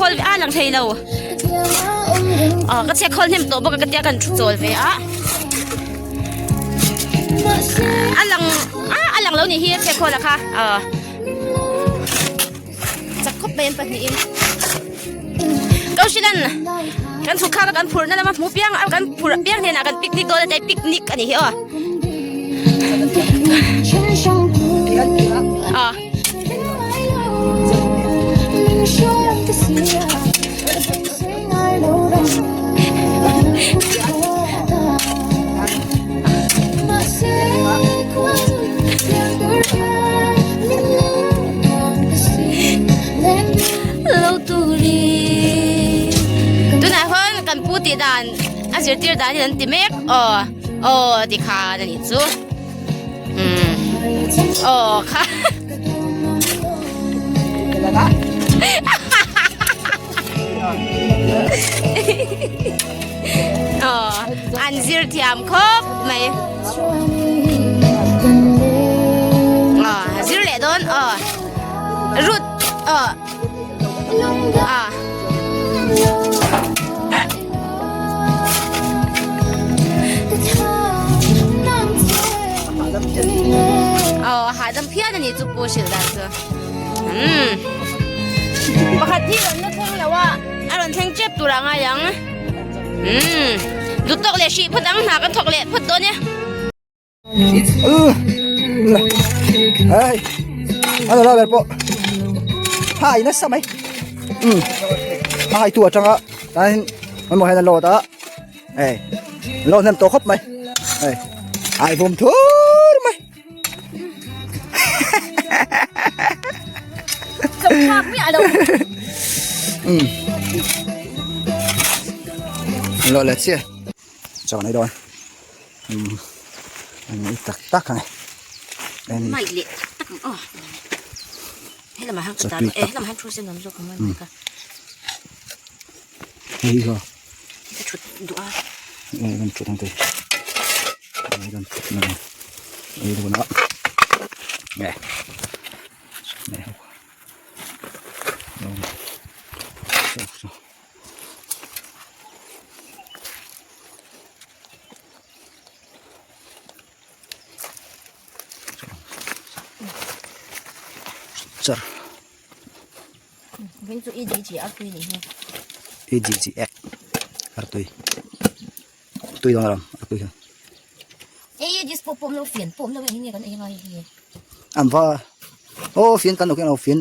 khawl ve a lang thei lo aw ka chhiat khawl hnem tawh bawk a ka tia kan thu chawl ve a a lang a a lang lo nih hi chhiat khawl a kha aw chak khawp mai an pahnihin Kausilan kan chhuk khak a kan phurhna lama hmu piang a kan phurh piang hnenah kan picnic dawn a tia picnic a nih hi aw aw. Tunah hian kan pu tih dan a zirtir dan in an ti mek aw aw tikhan a nih chu umm aw kha Aw an zir thiam khawp mai aw zir leh dawn aw rut aw ah aw hahdam phian a ni chu pu hrilh dan chu umm pakhat hi rawn la thleng lo a a rawn thleng tep tur ah ngai ang umm duh tawk leh hrih phawt ang hna kan thawk leh phawt dawn e. Hey, ano la ber pawh hai nasa mai um a hai tu atanga tain an hian a load a hei load hnem tawh khawp mai hei ai vawm thur mai um load leh chiah chaw nei dawn um an nei tak tak a ni mai leh tak tak ang aw helamah hian ka tar eh helamah hian thu sen awm zawk ang mai ka hei hi ka thut duh a eh kan thut ang te eh kan thut na ei duh na eh nei ho so so char Vin chu EGG artui nih hi. EGG ek artui. Tui dang ram artui hian. Ei dis pawh pawm lo fian pawm lo eng nge kan ei ngai hi. An va oh fian kan lo keng lo fian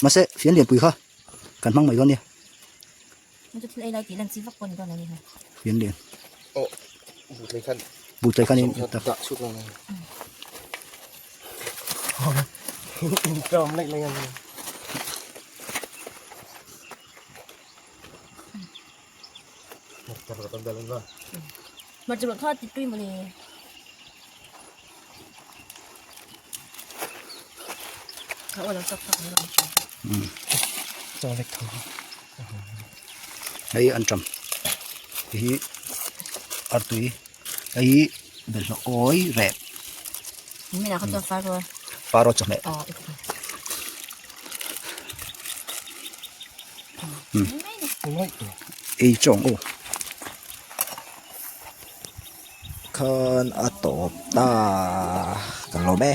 mahse fian lianpui kha kan hmang mai dawn nia. Chu thil ei lai tih lan chi vak pawh ni dawn a ni ha. Fian lian. Oh buhtlei khan. Buhtlei khan in tak. Dah chhuk lang. In tawm lek lek an. Hmarcha rawh kha ti tui mawle. Kha aw lo chak chak mai ang chu. Chaw lek tho. Hei an ṭam hi artui hei bawlhhlawh kawi reh Min ah kha chuan faro faro chawhmeh ei chawng aw khan a tawp ta ka lawm e.